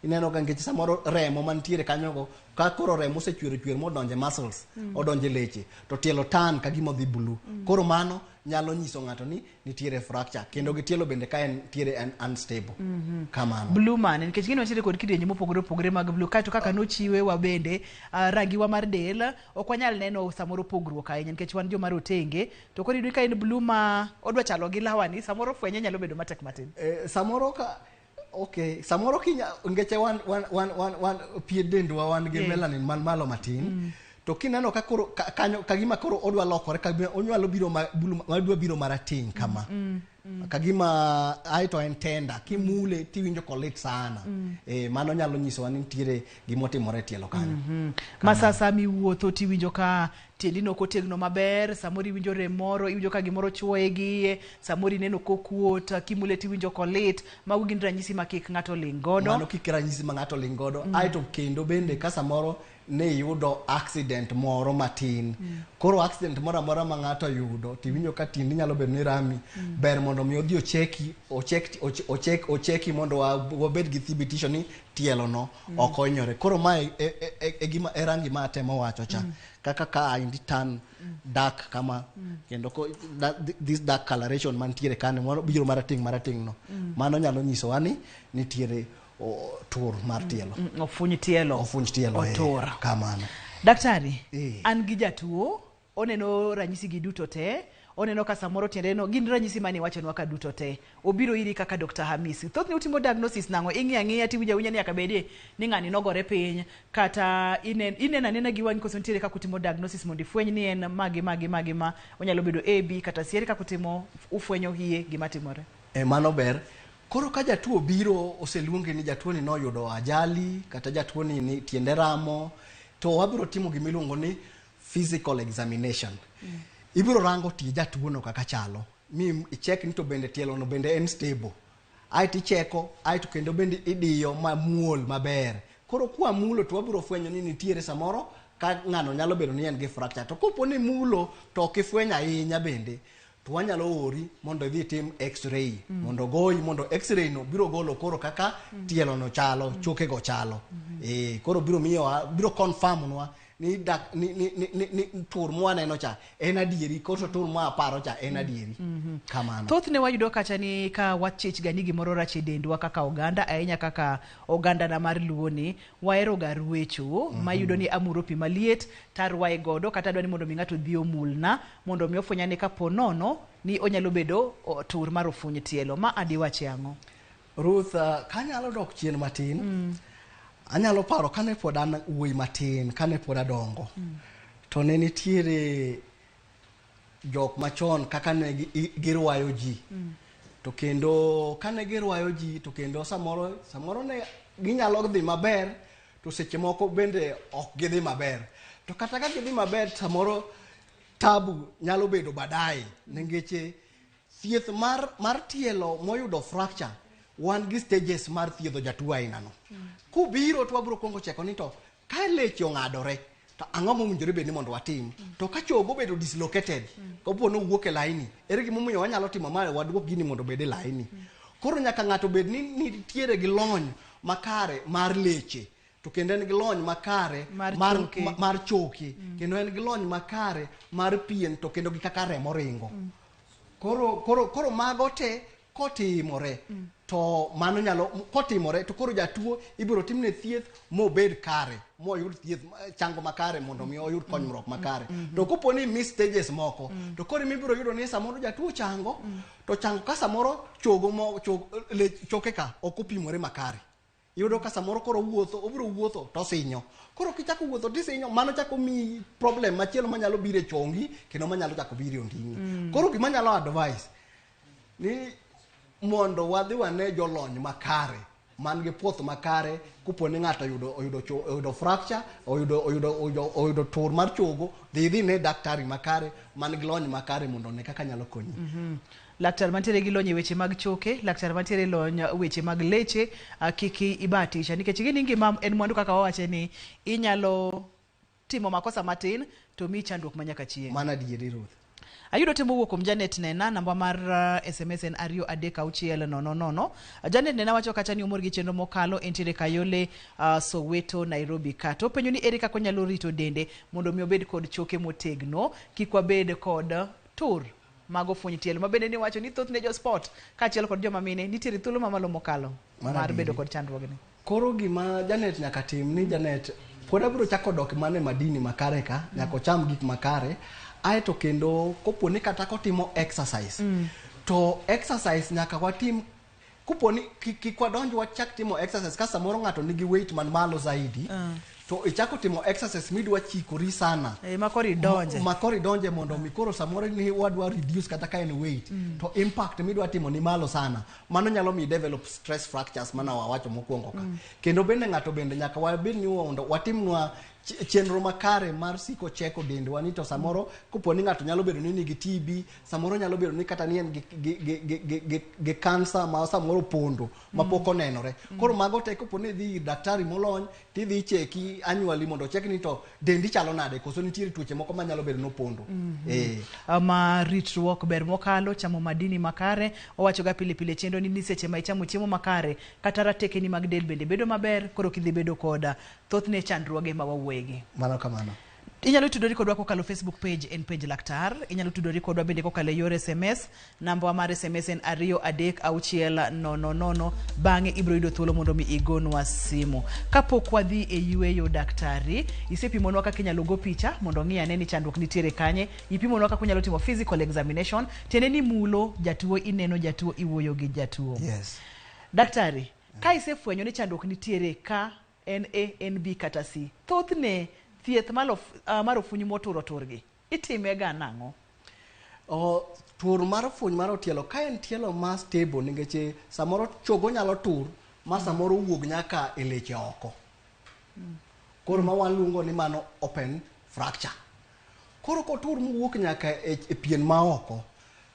ineno ka nikech samoro remo mantiere kanyogo ka koro remo osechwer chwer modonje muscles odonje leche to tielo tan ka gima odhi blue koro mano nyalo nyiso ng'ato ni nitiere fracture kendo gi tielo bende ka en tiere en unstable kamano Blue man nikech gini wantiere kod kidienje mopogore opogore mag blue kaeto kaka nochiwe wa bende rangiwa mar del ok wanyal neno samoro pogruok ahinya nikech wan joma rotenge to koro iyudo ka en blue ma odwa chalo gi lawani samoro fwenye nyalo bedo matek matin. Samoro ka okay samoro kinya ngeche wan wan wan wan, wan pie dendwa wan gi melanin man malo matin to kineno ka koro ka, kanyo ka gima koro odwa lokore ka gima onyalo biro ma blue ma dwa biro marateng' kama ka gima aeto en tenda kimule tiwinjo kolit sana mano nyalo nyisowa ni nitiere gimotimore e tielo kanyo Ma sa sama iwuotho tiwinjo ka tiendi no ok otegno maber, samoro iwinjo rem moro, iwinjo ka gimoro chuoye gi iye, samoro ineno kokuot, kimule tiwinjo kolit. Mago gin ranyisi ma kik ng'ato ling' godo. Mano kik ranyisi ma ng'ato ling' godo. Aeto kendo bende ka samoro ne iyudo accident moro matin. Koro accident moro amora ma ng'ato oyudo tiwinjo ka tiendi nyalo bedo ni rami, ber mondo mi odhi ocheki ochek ochek ocheki mondo wabed gi thibitisho ni tielo no ok ohinyore. Koro mae e, e, e, e gima e rangi ma atemo wacho cha. Kaka ka indi tan dark kama kendo ko, that, this dark coloration mantiere kanyo mano biro marateng' marateng' no. Mano nyalo nyisowa ni nitiere tur mar tielo. Ofuny tielo. Ofunj tielo. Otur. Kamano. Daktari, an gi jatuo, oneno ranyisi gi duto te, oneno ka samoro tiende no gin ranyisi mane iwachonwa ka duto te. Obiro iri kaka Dr. Hamisi. Thothne utimo diagnosis nang'o? Ing'iyo ang'iya tiwinjo awinja ni nyaka bedie ni ng'ani nogore piny kata ineno anena gi wang'i koso nitiere kaka utimo diagnosis mondo ifweny ni en magi magi magi ma onyalo bedo A, B kata C. Ere kaka utimo ufwenyo hie gima timore? Mano ber. Koro ka jatuo biro oseluonge ni jatuo ni noyudo ajali kata jatuo ni tiende ramo to wabiro timo gima iluongo ni physical examination. Ibiro rango tie jatuo no kaka chalo mi icheck ni to bende tielo no bende en stable. Aeto icheko aeto kendo bende idiyo mamuol maber. Koro kwa mulo to wabiro fwenyo ni nitiere samoro ka ng'ano nyalo bedo ni en gi fracture. To kopo ni mulo to ok ifwenyo ahinya bende to wanyalo ori mondo idhi itim x-ray mondo goyi mondo x-ray no biro golo koro kaka tielo no chalo choke go chalo. Koro biro miyowa biro confirm nwa ni dak ni ni ni, ni, ni tur mwaneno cha en adieri koso tur mwaparo cha en adieri. Kamano. Thothne wayudo kacha ni ka wachich ga ni gimoro rach e dendwa kaka oganda, ahinya kaka oganda na mar Luo ni, wahero ga rwecho, mayudo ni amuro pi maliet tarwaye godo kata adwa ni mondo mi ng'ato odhi omulna mondo mi ofwenya ni kapo nono ni onyalo bedo tur mar ofuny tielo. Ma adiwache ang'o? Ruth, kanyalo dok chien matin, anyalo paro kane pod an wuoyi matin, kane pod adongo, to ne nitiere jok machon kaka ne girwayo ji. To kendo kane girwayo ji to kendo samoro ne ginyalo dhi maber to seche moko bende ok gidhi maber. To kata ka gidhi maber samoro tabu nyalo bedo baadaye nikech thieth mar tielo moyudo fracture wan gi stages mar thiedho jatuo ainano. Kubiro to wabiro kuongo cheko ni to ka leche ong'adore to ang'o mowinjore bed ni mondo watim. To ka chogo obedo dislocated, kopo ni owuok e laini, ere gimomiyo wanyalo timo ma waduok gini mondo obed e laini. Koro nyaka ng'ato bed ni nitiere gi lony makare mar leche. to kendo en gi lony makare Mar mar, choke. mar choke kendo en gi lony makare mar pien to kendo gi kaka remo ringo. Koro mago te kotimore to mano nyalo kotimore to koro jatuo ibiro timne thieth mobed kare, moyud thieth chango makare mondo mi oyud konyruok makare. To kopo ni miss stages moko to koro ibiro yudo ni samoro jatuo chango to chango ka samoro chogo mo choke ka ok opimore makare. Iyudo ka samoro koro wuotho, obiro wuotho to osinyo. Koro kichako wuotho tisinyo, mano chako miyi problem machielo manyalo biro e chongi kendo manyalo chako biro e onding'i. Koro gima anyalo advice ni mondo wadhi wane jolony makare man gi puoth makare kopo ni ng'ato oyudo fracture, oyudo tur mar chogo, dhi idhi ne daktari makare man gi lony makare mondo one kaka nyalo konyi. Laktar mantiere gi lony e weche mag choke, laktar mantiere lony weche mag leche, kik ibatisha nikech ing'e ni ngima en mwandu kaka wawache ni inyalo timo makosa matin to miyi chandruok ma nyaka chieng'. Mano adieri Ruth. Ayudo ote mowuok kuom Janet Nena, namba mar SMS en 236 000. Janet Nena wacho kacha ni omor gi chenro mokalo, entiere Kayole, Soweto, Nairobi ka. To openjo ni ere kaka onyalo rito dende mondo mi obed kod choke motegno, kik wabed kod tur mag ofuny tielo. Ma bende niwacho ni thothne jo sport kaachiel kod joma mine nitiere thuolo mamalo mokalo mar bedo kod chandruogni. Koro gima Janet nyaka tim ni Janet pod abiro chako dok mana e madini makare ka, nyaka ocham gik makare, aeto kendo kopo ni kata kotimo exercise to exercise nyaka watim kopo ni kik wadonj wachak timo exercise ka samoro ng'ato nigi weight man malo zaidi to ichako timo exercise midwa chikori sana Ma koro idonje. Ma koro idonje mondo mi koro samoro ni wadwa reduce kata ka en weight to impact midwa timo ni malo sana, mano nyalo mi develop stress fractures mana wawacho mokwongo ka. Kendo bende ng'ato bende nyaka wabed ni mondo watimnwa chenro makare mar siko cheko dendwa ni to samoro kopo ni ng'ato nyalo bedo ni nigi TB, samoro nyalo bedo ni kata ni en gi cancer ma samoro pondo mapok onenore. Koro mago te kopo ni idhi ir daktari molony tidhi cheki annually mondo ochek ni to dendi chalo nade, koso nitiere tuoche moko manyalo bedo nopondo. Ma ritruok ber mokalo chamo madini makare. Owacho ga pile pile chenro ni seche ma ichamo chiemo makare kata ratekeni mag del bende bedo maber, koro kidhi bedo koda thothne chandruoge ma wawuoyegi. Mano kamano. Inyalo tudori kodwa kokalo Facebook page en Penj Laktar. Inyalo tudori kodwa bende kokalo e yor SMS. Namba mar SMS en 236 000. Bang'e ibiro yudo thuolo mondo mi igonwa simu. Kapok wadhi e yueyo daktari, isepimonwa kaka inyalo go picha mondo ong'i ane ni chandruok nitiere kanye. Ipimonwa kaka unyalo timo physical examination, tiende ni mulo jatuo, ineno jatuo, iwuoyo gi jatuo. Daktari, ka isefwenyo ni chandruok nitiere ka en A, en B kata C, thothne thieth mar ofuny motur oturgi itime ga nang'o? Tur mar funy mar otielo ka en tielo ma stable, nikech samoro chogo nyalo tur ma samoro wuog nyaka e leche oko. Koro ma waluongo ni mano open fracture. Koro kotur mowuok nyaka e pien ma oko,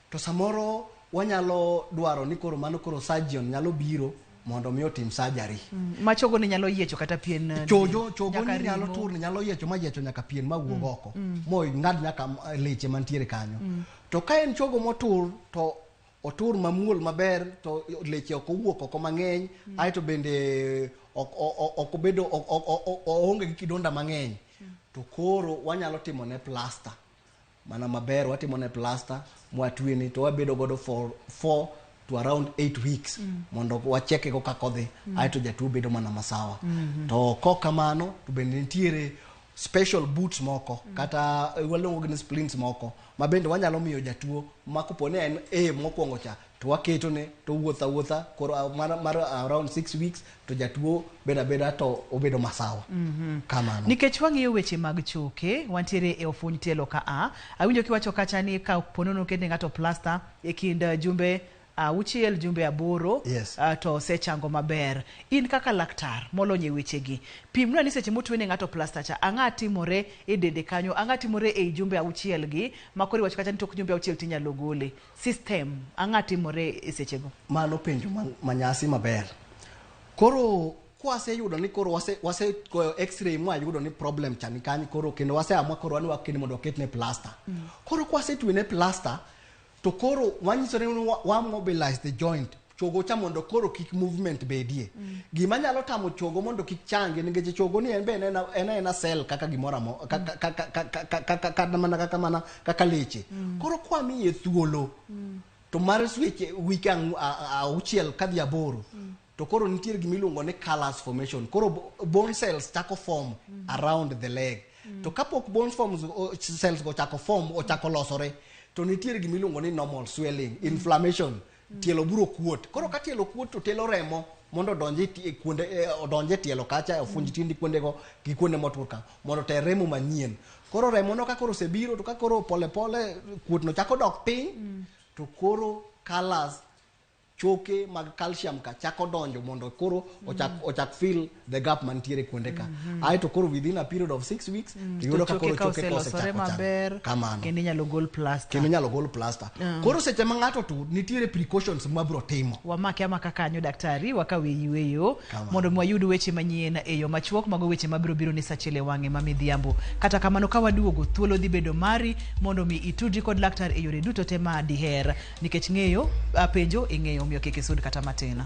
to samoro wanyalo dwaro ni koro mano koro surgeon nyalo biro mondo mi otim surgery. Ma chogo ni nyalo yiecho kata pien Chogo chogo nyaka ni nyalo ring'o. tur ni nyalo yiecho ma yiecho nyaka pien ma wuog oko. Mo ng'ad nyaka leche mantiere kanyo. To ka en chogo motur to otur mamuol maber to leche ok owuok oko mang'eny, aeto bende ok obedo oonge gi kidonda mang'eny, to koro wanyalo timo ne plaster mana maber, watimo ne plaster mwatwene to wabedo godo for 4 to around 8 weeks mondo wacheke go kaka odhi, aeto jatuo bedo mana masawa. To kok kamano to bende nitiere special boots moko kata waluongo gi ni splints moko ma bende wanyalo miyo jatuo ma kopo ni en A mokwongo cha to waketone to wuotho awuotha koro mar around 6 weeks to jatuo bedo abeda to obedo masawa kamano. Nikech wang'iyo weche mag choke, wantiere e ofuny tielo ka a awinjo kiwacho kacha ni ka ponono oketne ng'ato plaster e kind jumbe 6 jumbe 8 to osechango maber. In kaka laktar molony e wechegi, pimnwa ni seche motwene ng'ato plaster cha, ang'a timore e dende kanyo, ang'a timore ei jumbe 6 gi ma koro iwacho kacha ni tok jumbe 6 tinyalo gole system, ang'a timore e sechego? Mano penjo manyasi maber. Koro kwaseyudo ni koro wase goyo x-ray mwayudo ni problem cha ni kanyo, koro kendo waseamua koro wan wakene mondo waketne plaster. Koro kwasetwene plaster to koro wanyiso ni wa mobilize the joint. Chogo cha mondo koro kik movement bedie. Gima nyalo tamo chogo mondo kik changi, nikech chogo ni en be en aena cell kaka gimoro amora, kata mana kaka mana kaka leche. Koro kwamiye thuolo to mar weche wike 6 kadhi 8, to koro nitie gima iluongo ni callus formation. Koro bone cells chako form around the leg. To kapok bone forms cells go chako form, ochako losore, to nitiere gima iluongo ni normal swelling, inflammation. Tielo biro kuot. Koro ka tielo kuot to telo remo mondo odonj e kuonde, odonj e tielo kacha, ofunj tiendi kuondego gi kuonde motur ka, mondo oter remo manyien. Koro remo no ka koro osebiro, to ka koro pole pole kuot no chako dok piny, to koro callus, choke mag calcium ka chako donjo mondo koro ochak fill the gap mantiere kuonde ka. Aeto koro within a period of 6 weeks, to yudo ka koro choke ka oselosore osechako chango. Maber. Kamano. Kendo inyalo gol plaster. Kendo inyalo gol plaster. Koro seche ma ng'ato tur, nitiere precautions mabiro timo. Wamake amaka kanyo, daktari, wakawe yueyo. Kamano. Mondo mi wayud weche manyien e yo machuok. Mago weche mabiro biro ni sa achiel e wang'e ma midhiambo. Kata kamano, ka waduogo, thuolo dhi bedo mari mondo mi itudri kod laktar e yore duto te ma diher, nikech ng'eyo penjo ing'eyo, omiyo kik isud kata matin.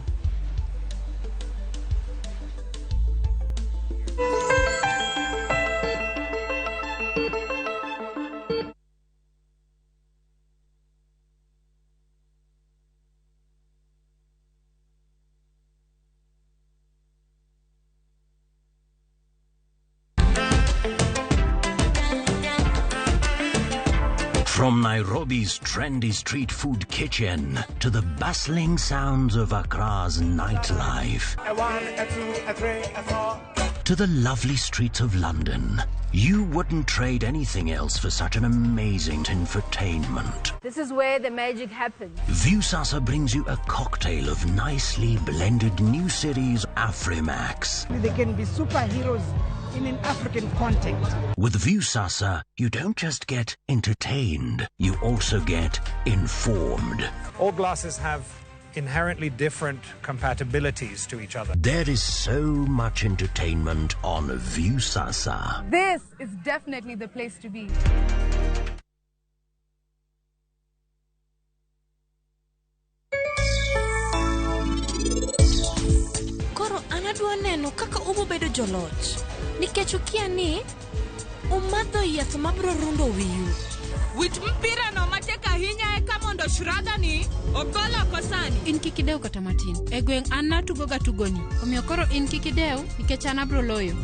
From Nairobi's trendy street food kitchen to the bustling sounds of Accra's nightlife, A 1, a 2, a 3, a 4. To the lovely streets of London, you wouldn't trade anything else for such an amazing infotainment. This is where the magic happens. Viusasa brings you a cocktail of nicely blended new series Afrimax. They can be superheroes in an African context. With Viusasa, you don't just get entertained, you also get informed. All glasses have inherently different compatibilities to each other. There is so much entertainment on Viusasa. This is definitely the place to be. Koro an adwa neno kaka ubo bedo joloch. Nikech ukia ni umadho yath mabiro rundo wiyu. Wit mpira no matek ahinya eka mondo Shraddha ni ogol oko sani. In kik idew kata matin. E gweng' an natugo ga tugoni. Omiyo koro in kik idew nikech an abro loyo.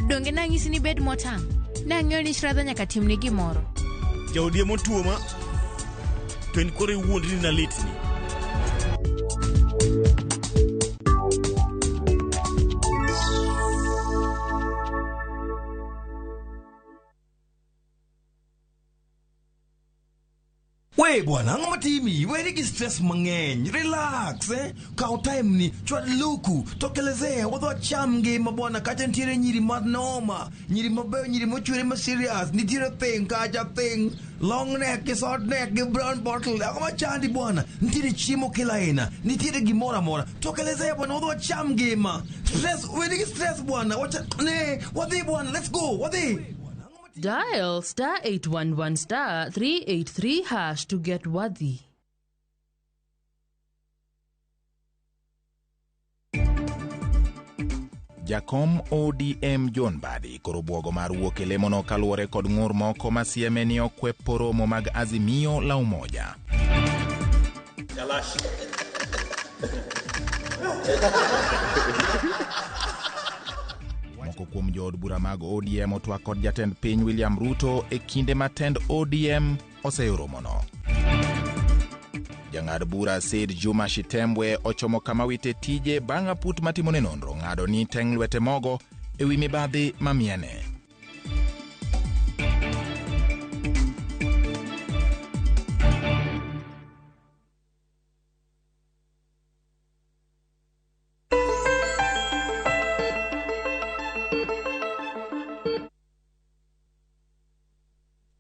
Donge nang'isi ni bed motang'? Nang'eyo ni Shraddha nyaka timni gimoro. Jaodi ema otuoma to in koro iwuondri ni nalitni. We bwana, ang'o matimi? Weri gi stress mang'eny. Relax, eh? Kaw time ni, chwad luku, tokelezea, wadhi wacham ngima bwana, kacha nitiere nyiri manoma, nyiri mabeyo, nyiri mochwere ma serious, nitiere thing kacha thing, long neck gi short neck gi brown bottle. Ang'o machandi bwana? Nitiere chiemo kila aina, nitiere gimoro amora. Tokelezea bwana, wadhi wacham ngima. Stress, weri gi stress bwana. Wacha, ne, wadhi bwana, let's go, wadhi. Dial star 811 star 383 hash to get Wadhi. Jakom ODM John Mbadi koro bwogo mar wuok e lemono kaluwore kod ng'ur moko ma sieme ni okwepo romo mag Azimio la Umoja. Jalashi. Moko kuom jood bura mag ODM otwak kod jatend piny William Ruto e kinde ma tend ODM oseyoromono. Jang'ad bura Said Juma Shitembwe ochomo kama wite tije bang' aput matimone nonro ng'ado ni teng' lwete mogo ewi mibadhi mamiene.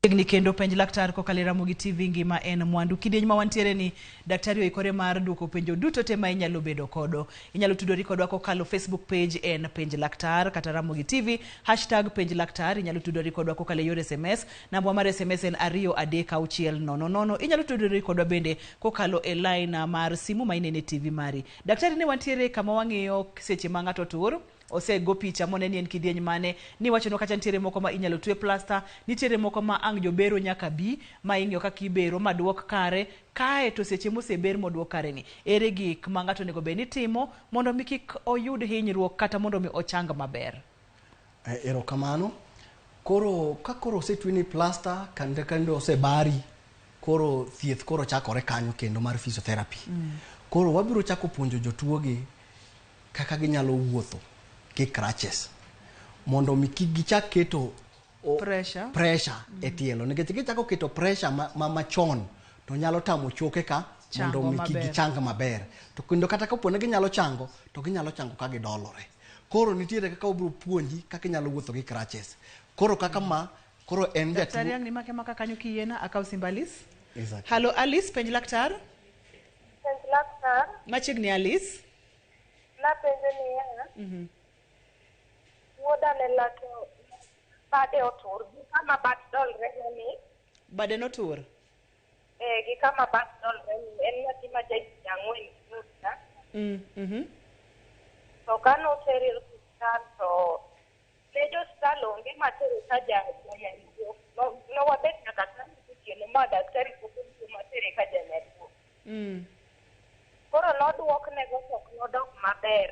Chiegni kendo penj laktar kokalo e Ramogi TV ngima en mwandu. Kidieny ma wantiere ni daktari oikore mar duoko penjo duto te ma inyalo bedo kodo. Inyalo tudori kodwa kokalo Facebook page en penj laktar kata Ramogi TV hashtag penj laktar. Inyalo tudori kodwa kokalo e yor SMS. Nambwa mar SMS en 23600. Inyalo tudori kodwa bende kokalo e line mar simu ma inene TV mari. Daktari ne wantiere kama wang'iyo seche ma ng'ato tur osego picha mone ni en kidieny mane niwachonwa kacha nitiere moko ma inyalo twe plasta nitiere moko ma ang' jobero nyaka bi ma ing'iyo kaka ibero ma duok kare kae to seche moseber moduok kare ni ere gik ma ng'ato onego bed ni timo mondo mi kik oyud hinyruok kata mondo mi ochang maber. Erokamano. Koro ka koro osetweni plasta kendo kendo osebari koro thieth koro chakore kanyo kendo mar physiotherapy. Koro wabiro chako puonjo jotuo gi kaka ginyalo wuotho gi crutches mondo mi kik gichak keto Pressure. pressure e tielo nikech kichako keto pressure ma machon to nyalo tamo choke ka mondo Chango mi kik maber. gichang maber to kendo kata kapo ni ginyalo chango to ginyalo chango ka gidolore koro nitiere kaka obiro puonji kaka inyalo wuotho gi crutches koro kaka ma koro en Daktari jatuo ang' ni make maka kanyo kiyiena akaw simb Alice. Exactly. Halo Alice penj laktar. Penj laktar, Machiegni Alice. napenjo niya, wuoda ne lake bade otur gi kama bat dolre ni, Bade notur. eh, gi kama bat dolre ni, en nyathi ma jahigni ang'wen gi nus ka. To ka notere e osiptal to ne jo osiptal onge matere ka janyaluo. Nowabet nyaka saa otieno ma daktari pok obiro matere ka janyaluo. Koro noduoknego to ok nodok maber.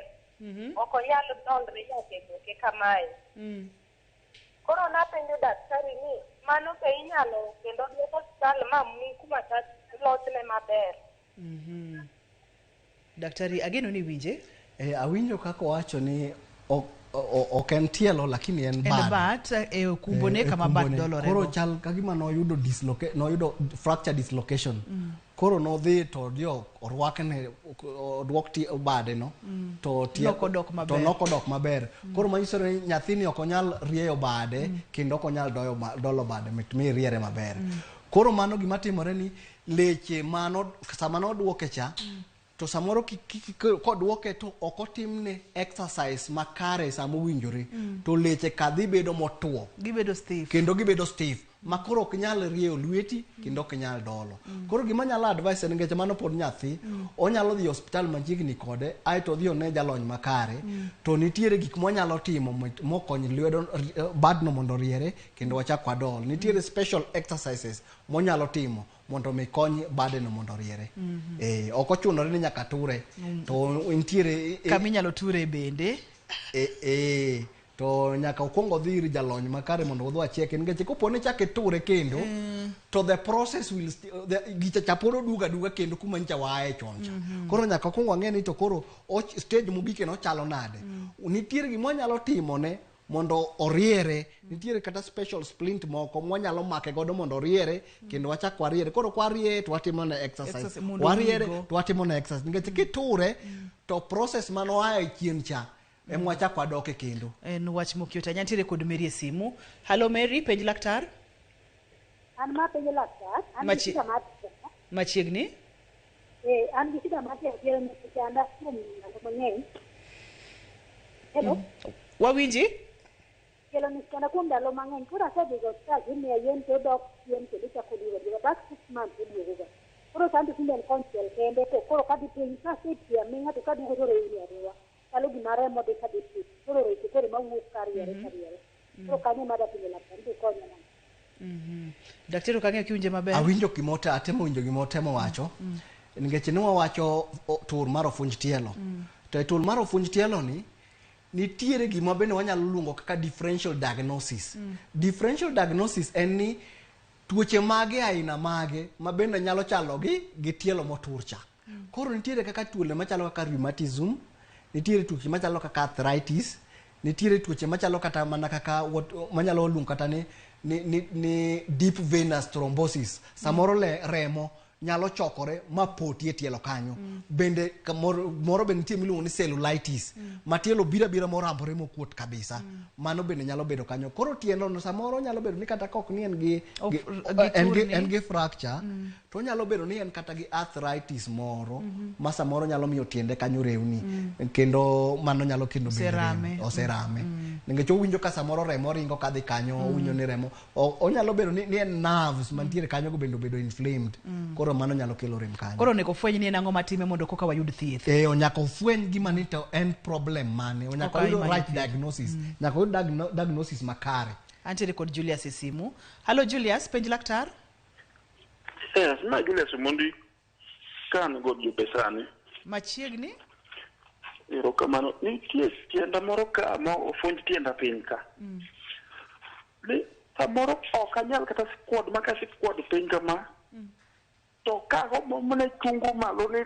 Ok onyal dolre nyaka e goke kamae. Koro napenjo daktari ni mano be inyalo kendo duok osiptal ma muk ma lochne maber. Daktari ageno ni winje. Awinjo kaka owacho ni ok en tielo lakini en En bade. bat e okumbone kama bat okumbone. dolore Koro go. chal ka gima noyudo noyudo fracture dislocation. Koro nodhi to odhi orwakne oduok bade no to Nokodok maber. to nokodok maber. Koro manyiso ni nyathini ok onyal rieyo bade kendo ok onyal doyo dolo bade mit mi riere maber. Koro mano gima timore ni leche mano sama noduoke cha to samoro koduoke to ok otimne exercise makare sama owinjore to leche ka dhi bedo motuo Gibedo stiff. kendo gibedo stiff ma koro ok nyal rieyo lweti kendo ok nyal dolo. Koro gima anyalo advice en nikech mano pod nyathi onyalo dhi e osiptal machiegni kode aeto odhi one jalony makare to nitiere gik mwanyalo timo mokony lwedo badno mondo oriere kendo wachak wadol. Nitiere special exercises monyalo timo mondo mi kony badeno mondo oriere. Ok ochunore ni nyaka ture to nitiere Kama inyalo ture bende. To nyaka okwong odhi ir jalony makare mondo odhi acheke nikech kopo ni chak iture kendo to the process will gicha cha pod oduogo aduoga kendo kuma nyicha waaye chon cha. Koro nyaka okwong wang'e ni to koro stage mogike no chalo nade. Nitiere gima wanyalo timone mondo oriere, nitiere kata special splint moko mwanyalo make godo mondo oriere kendo wachak wariere. Koro kwarieye to watimo ne exercise. Exercise mondo Wariere owigo. to watimo ne exercise nikech kiture to process mane oaye chien cha ema wachak wadoke kendo. En wach mokyot ahinya. Nitiere kod Mary e simu. Halo Mary, penj laktar. An ma penjo laktar, an gi shida mar tielo. Machiegni. An gi shida mar tielo nikech an kuom ndalo mang'eny. Hello? Wawinji? Tielo ni chanda kuom ndalo mang'eny. Koro asedhi e osiptal imiya yien to odok chien kendo chako duogo aduoga. Bang' 6 months oduogo ga. Koro sani to tinde en konchiel kende to koro kadhi piny kasetie aming'a to kaduogo to rewni ariwa. Chalo gima remo dhi kadhi piny. Koro reche koro ema wuok kariere kariere. Koro kanyo ema adwa penjo laktar ni to konya nade. Daktari ok ang'eyo kiwinje maber. Awinjo gima atemo winjo gima otemo wacho. Nikech ne wawacho tur mar ofunj tielo. To e tur mar ofunj tielo ni nitiere gima bende wanyalo luongo kaka differential diagnosis. Differential diagnosis en ni tuoche mage aina mage ma bende nyalo chalo gi tielo motur cha. Koro nitiere kaka tuoche machalo kaka rheumatism, nitiere tuoche machalo kaka arthritis, nitiere tuoche machalo kata mana kaka manyalo luongo kata ni deep venous thrombosis. Samoro remo nyalo chokore ma poti e tielo kanyo. Bende kamoro moro bende nitie miluongo ni cellulitis, ma tielo biro abira morambore mokuot kabisa. Mano bende nyalo bedo kanyo. Koro tielo no samoro nyalo bedo ni kata kok ni en gi, gi en gi, turni. en gi fracture, to onyalo bedo ni en kata gi arthritis moro ma samoro nyalo miyo tiende kanyo rewni. Kendo mano nyalo kendo bedo rem. Oserame. Oserame. Nikech owinjo ka samoro remo ringo kadhi kanyo, owinjo ni remo onyalo bedo ni en nerves mantiere kanyo go bende obedo inflamed. Koro mano nyalo kelo rem kanyo. Koro onego fweny ni en ang'o matime mondo koka wayud thieth. Nyaka ofweny gima ni to en problem mane. Nyaka Ok oyud imanyo right thieth. diagnosis. Nyaka oyud diagnosis makare. Antiere kod Julius e simu. Hallo Julius, penj laktar. Yes, ma Julius Omondi ka an god jopesani. Machiegni. Erokamano. Nitie tienda moro ka ma ofunj tienda piny ka. Ni samoro ok anyal kata squat ma ka squat piny kama. To ka gomo mana chungo malo ni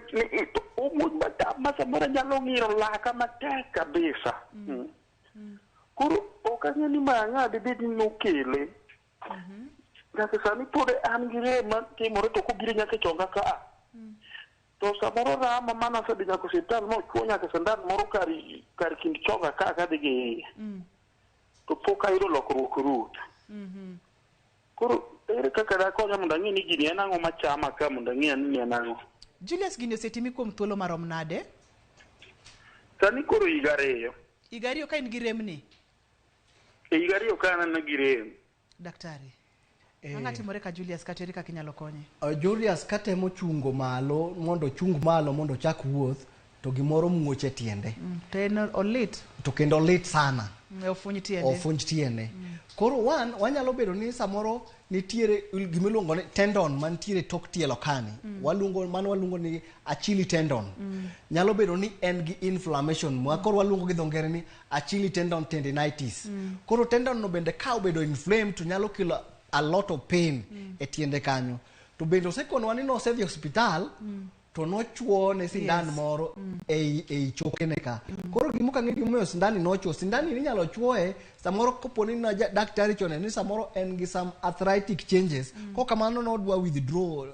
to omuoch matam ma samoro anyalo ng'iro laka matek kabisa. Koro ok ang'e ni ma ang'a dibed ni nokele. Nyaka sani pod an gi rem matimore to kobiro nyaka e chonga ka a. To samoro rama mana asedhi nyaka osiptal ma ochuo nyaka sandan moro kar kind chonga ka kadhi gi iye. To pok ayudo lokruok Ruth. Koro ere kaka dakonya mondo ang'e ni gini en ang'o machama ka mondo ang'e ni en ang'o. Julius, gini osetimi kuom thuolo marom nade? Sani koro higa 2. Higa 2 ka in gi rem ni? E higa 2 ka an gi rem. Daktari. Ang'o timore ka Julius kata ere kaka inyalo konye? Julius katemo chungo malo mondo ochung malo mondo ochak wuoth to gimoro muoch e tiende. To en olit. To kendo olit sana. Ofunj tiende. Ofunj tiende. Koro wanyalo bedo ni samoro nitiere gimiluongo ni tendon mantiere tok tielo kani. Waluongo mano waluongo ni Achilles tendon. Nyalo bedo ni en gi inflammation. Ma koro waluongo gi dho ngere ni Achilles tendon tendinitis. Koro tendon no bende ka obedo inflamed to nyalo kelo a lot of pain e tiende kanyo. To bende osekonwa ni nosedhi osiptal to nochuone sindan moro ei chokene ka. Koro gima ok ang'e gimomiyo sindani nochuo. Sindani inyalo chuoye samoro kopo ni daktari chone ni samoro en gi some arthritic changes. Kokamano nodwa withdraw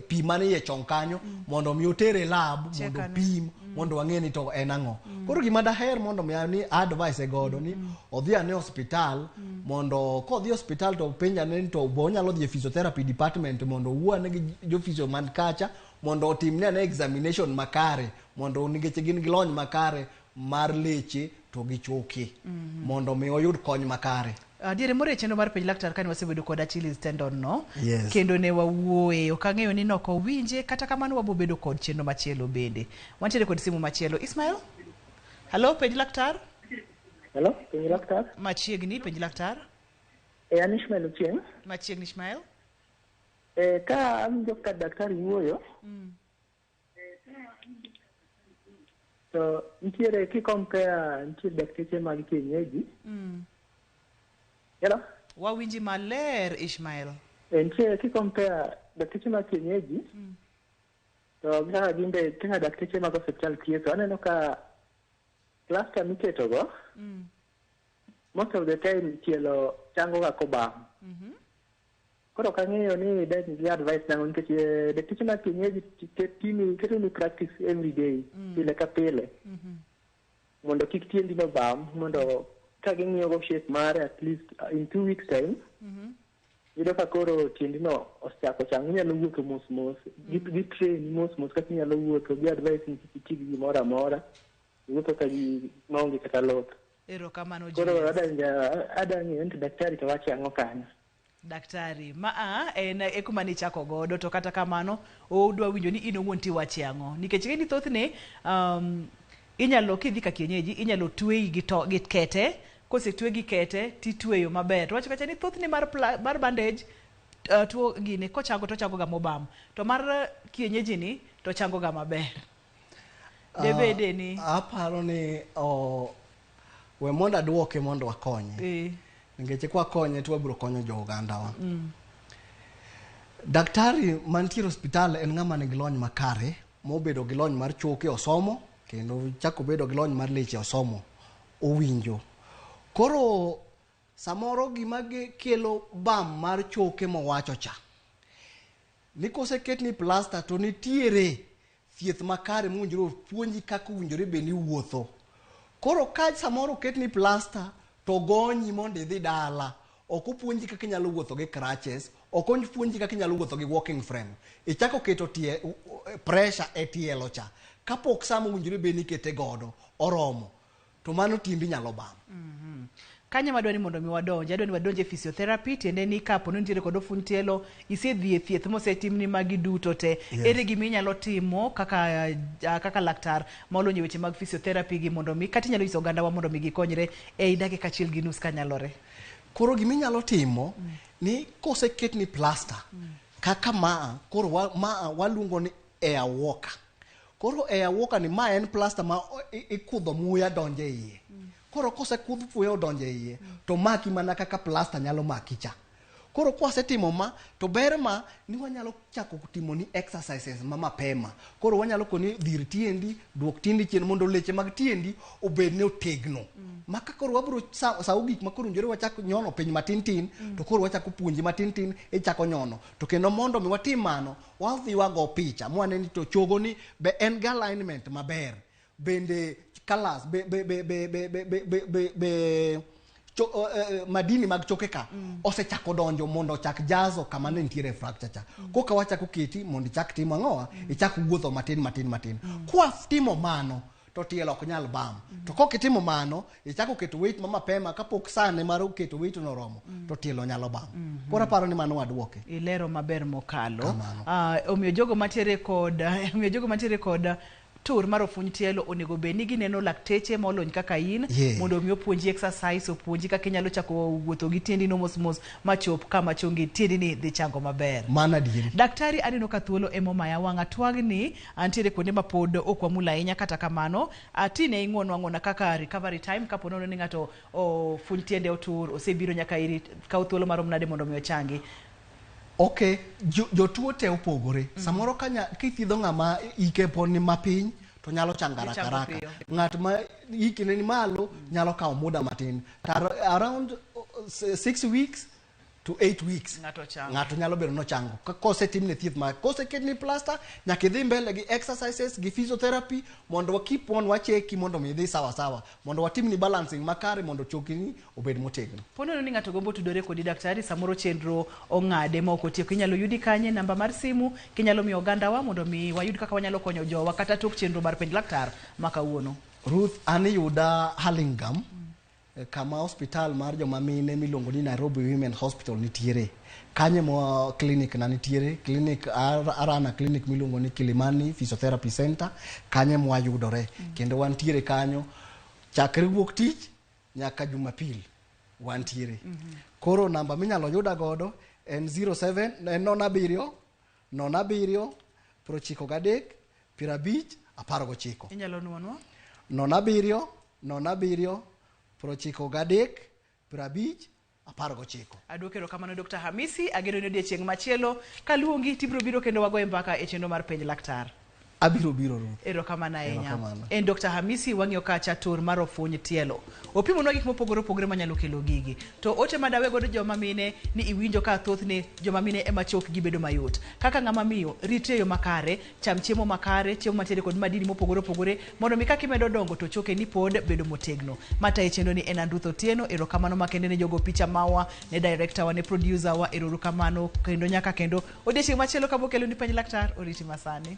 pi mane iye chong kanyo mondo mi otere lab mondo pim mondo wang'e ni to en ang'o. Koro gima daher mondo mi ni advice godo ni odhi ane hospital mondo kodhi hospital to penja ne to bo onyalo dhi e physiotherapy department mondo owuo ane gi jo physio man kacha mondo otimne ane examination makare mondo nikech gin gi lony makare mar leche to gi choke mondo mi oyud kony makare. Diere moro e chenro mar penj laktar kane wasebedo kod Achilles tendon no. Yes. Kendo ne wawuoye, ok ang'eyo ni nok owinje, kata kamano wabobedo kod chenro machielo bende. Wantiere kod simu machielo. Ismail? Hello, penj laktar? Hello, penj laktar? Machiegni, penj laktar? An Ishmael Ochieng. Machiegni Ishmael? Ka awinjo ka daktari wuoyo, to nitiere kikompare nitiere dakteche mag kienyeji. Hello? Wawinji maler Ishmael. Nitie kikompare dakteche mag kienyeji to kaka gin be kaka dakteche mag osiptal thietho, aneno ka plaster miketogo most of the time tielo chango ga kobam. Koro ok ang'eyo ni de gi advice nang'o nikech dakteche mag kienyeji keto ni practice every day, pile ka pile, mondo kik tiendi no bam, mondo ka ging'iyo go shape mare at least in 2 weeks time, yudo ka koro tiendi no osechako chango, inyalo wuotho mos mos, gi train mos mos kaka inyalo wuotho, gi advice ni kik iti gi gimoro amora, iwuotho ka gi maonge kata loth. Erokamano Koro Julius. adwa ng'eyo ni to daktari to wacho ang'o kanyo. Daktari, ma en e kuma nichako godo to kata kamano odwa winjo ni in owuon tiwache ang'o. Nikech ing'e ni thothne inyalo kidhi ka kienyeji inyalo tweyi gi gi kete, kosetwe gi kete titweyo maber. To wacho kacha ni thothne mar bandage tuo gini kochango to ochango ga mobam. To mar kienyeji ni to chango ga maber. Debede ni aparo ni we mondo aduoke mondo wakonye. Nikech kwakonye to wabiro konyo jo ogandawa. Daktari mantiere osiptal en ng'ama nigi lony makare, mobedo gi lony mar choke osomo, kendo chako bedo gi lony mar leche osomo, owinjo. Koro samoro gima kelo bam mar choke mowacho cha Ni koseketni plasta to nitiere thieth makare mowinjore opuonji kaka owinjore bed ni iwuotho. Koro ka samoro oketni plasta to gonyi mondo idhi dala, ok opuonji kaka inyalo wuotho gi crutches, ok opuonji kaka inyalo wuotho gi walking frame. Ichako keto tie, pressure e tielo cha kapok sama owinjore bed ni ikete godo oromo, to mano tiendi nyalo bam. Kanyo ema adwa ni mondo mi wadonj. Adwa ni wadonj e physiotherapy, tiende ni kapo ni nitiere kod ofuny tielo, isedhi e thieth mosetimni magi duto te. Yes. Ere gima inyalo timo kaka, kaka laktar ma olony e weche mag physiotherapy gi mondo mi, kata inyalo nyiso ogandawa mondo mi gikonyre ei dakika achiel gi nus kanyalore. Koro gima inyalo timo ni koseketni plasta kaka maa, koro wa, maa waluongo ni air walker. Koro air walker ni ma en plasta ma ikudho muya donjo e iye. Koro kosekudh muya odonjo e iye, to maki mana kaka plasta nyalo maki cha. Koro kwasetimo ma, to ber ma ni wanyalo chako timo ni exercises ma mapema. Koro wanyalo koni dhir tiendi, duok tiendi chien mondo leche mag tiendi obed ni otegno. Ma ka koro wabiro sawo gik ma koro owinjore wachak nyono piny matin tin, to koro wachako puonji matin tin, ichako nyono. To kendo mondo mi watim mano, wadhi wago picha, mwane ni to chogo ni be en gi alignment maber. Bende colors, be, be, be, be, be, be, be, be, be, be cho, madini mag choke ka osechako donjo mondo ochak jazo kama ne nitiere fracture cha. Koka wachako keti mondo ichak timo ang'owa, ichak wuotho matin matin matin. Kwa timo mano to tielo ok nyal bam. To kok itimo mano, ichako keto weight ma mapema kapok sane mar keto weight no oromo, to tielo nyalo bam. Koro aparo ni mano waduoke. Ilero maber mokalo. Omiyo jogo mantiere kod, omiyo jogo mantiere kod tur mar ofuny tielo onego bed ni gineno lakteche molony kaka in, mondo omi opuonji exercise, opuonji kaka inyalo chako wuotho gi tiendi no mos mos machop kama chongi tiendi ni dhi chango maber. Mano adieri. Daktari, aneno ka thuolo ema omaya wang'a twagni, antiere kuonde ma pod ok wamulo ahinya, kata kamano atine ing'uonwa ang'uona kaka recovery time kapo nono ni ng'ato ofuny tiende otur, osebiro nyaka iri, kaw thuolo marom nade mondo mi ochangi? Okay, jotuo te opogore. Samoro kithiedho ng'ama ike pod ni mapiny to nyalo chango haraka Ichango haraka. piyo. Ng'at ma ike ne ni malo nyalo kawo muda matin. To around 6 weeks to 8 weeks. Ng'ato chango. Ng'ato nyalo bedo nochango. Kosetimne thieth ma, koseketne plaster, nyaka idhi mbele gi exercises, gi physiotherapy, mondo wa keep on wacheki mondo mi idhi sawa sawa, mondo watimni balancing makare mondo chokini obed motegno. Po nono ni ng'ato gombo tudore kodi daktari, samoro chenro ong'ade ma ok otieko, inyalo yudi kanye? Namba mar simu kinyalo miyo ogandawa mondo mi wayud kaka wanyalo konyo jowa kata tok chenro mar penj laktar ma kawuono. Ruth, an iyuda Hurlingham, kama hospital mar joma mine miluongo ni Nairobi Women Hospital nitiere. Kanyo ema clinic na nitiere, clinic arana clinic miluongo ni Kilimani Physiotherapy Center, kanyo ema wayudore. Kendo wantiere kanyo chakre wuok tich nyaka Jumapil wantiere. Koro namba minyalo yuda godo en 07, en 07, 07, 93, 50, 19. Inyalo nuonwa? 07, 07, 93, 50, 19. Aduoko erokamano Dr. Hamisi, ageno ni odiechieng' machielo kaluongi tibiro biro kendo wagoye mbaka e chenro mar penj laktar. Abiro biro Ruth. Erokamano ahinya. Erokamano. En Dr. Hamisi wang'iyo kacha tur mar ofuny tielo. Opimonwa gik mopogore opogore manyalo kelo gigi. To ote madawe godo joma mine ni iwinjo ka thothne joma mine ema chokgi bedo mayot. Kaka ng'ama miyo, ritre e yo makare, cham chiemo makare, chiemo mantiere kod madini mopogore opogore, mondo mi kaka imedo dongo to choke ni pod bedo motegno. Matayo chenro ni en Andruth Otieno, erokamano makende ne jogo picha mawa, ne director wa, ne producer wa, erokamano kendo nyaka kendo odiechieng' machielo kabokelo ni penj laktar, oriti masani.